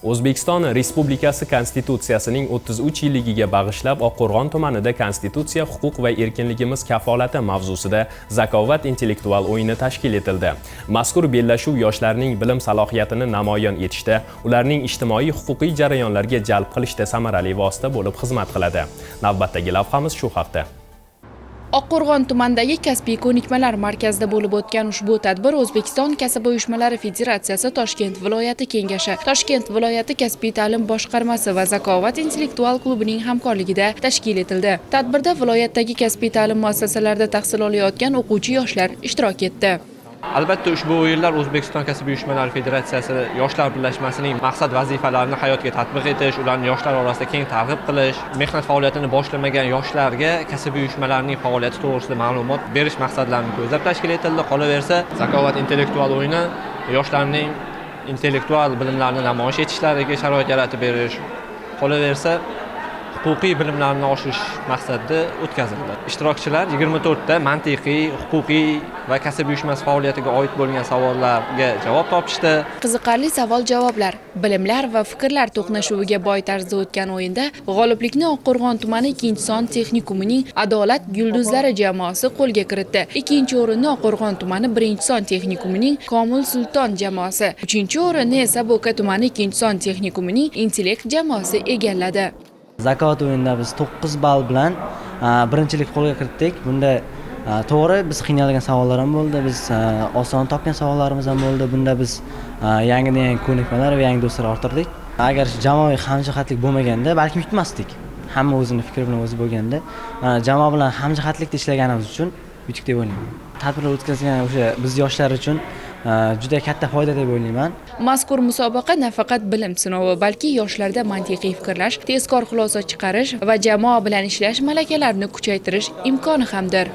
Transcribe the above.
O'zbekiston Respublikasi Konstitutsiyasining 33 yilligiga bag'ishlab Oqqo'rg'on tumanida "Konstitutsiya huquq va erkinligimiz kafolati" mavzusida Zakovat intellektual o'yini tashkil etildi. Mazkur bellashuv yoshlarning bilim salohiyatini namoyon etishda, ularning ijtimoiy huquqiy jarayonlarga jalb qilishda samarali vosita bo'lib xizmat qiladi. Navbatdagi lavhamiz shu haqda. Oqqo'rg'on tumanidagi kasbiy ko'nikmalar markazida bo'lib o'tgan ushbu tadbir O'zbekiston kasaba uyushmalari federatsiyasi Toshkent viloyati kengashi, Toshkent viloyati kasbiy ta'lim boshqarmasi va Zakovat intellektual klubining hamkorligida tashkil etildi. Tadbirda viloyatdagi kasbiy ta'lim muassasalarida tahsil olayotgan o'quvchi yoshlar ishtirok etdi. Albatta, ushbu o'yinlar O'zbekiston kasaba uyushmalari federatsiyasi yoshlar birlashmasining maqsad vazifalarini hayotga tatbiq etish, ularni yoshlar orasida keng targ'ib qilish, mehnat faoliyatini boshlamagan yoshlarga kasaba uyushmalarining faoliyati to'g'risida ma'lumot berish maqsadlarini ko'zlab tashkil etildi. Qolaversa, Zakovat intellektual o'yini yoshlarning intellektual bilimlarini namoyish etishlariga sharoit yaratib berish, qolaversa, huquqiy bilimlarni oshirish maqsadida o'tkazildi. Ishtirokchilar 24 ta mantiqiy, huquqiy va kasaba uyushmasi faoliyatiga oid bo'lgan savollarga javob topishdi. Qiziqarli savol-javoblar, bilimlar va fikrlar to'qnashuviga boy tarzda o'tgan o'yinda g'oliblikni Oqqo'rg'on tumani ikkinchi son texnikumining Adolat yulduzlari jamoasi qo'lga kiritdi. Ikkinchi o'rinni Oqqo'rg'on tumani birinchi son texnikumining Komil Sulton jamoasi, uchinchi o'rinni esa Bo'ka tumani ikkinchi son texnikumining Intellekt jamoasi egalladi. Zakovat o'yinida biz 9 ball bilan birinchilik qo'lga kiritdik. Bunda, to'g'ri, biz qiynalgan savollar ham bo'ldi, biz oson topgan savollarimiz ham bo'ldi. Bunda biz yangidan yangi ko'nikmalar va yangi do'stlar orttirdik. Agar jamoaviy hamjihatlik bo'lmaganda, balkim yutmasdik. Hamma o'zini fikri bilan o'zi bo'lganda, jamoa bilan hamjihatlikda ishlaganimiz uchun yutdik deb o'ylayman. Tadbirlar o'tkazgan o'sha biz yoshlar uchun juda katta foyda deb o'ylayman. Mazkur musobaqa nafaqat bilim sinovi, balki yoshlarda mantiqiy fikrlash, tezkor xulosa chiqarish va jamoa bilan ishlash malakalarini kuchaytirish imkoni hamdir.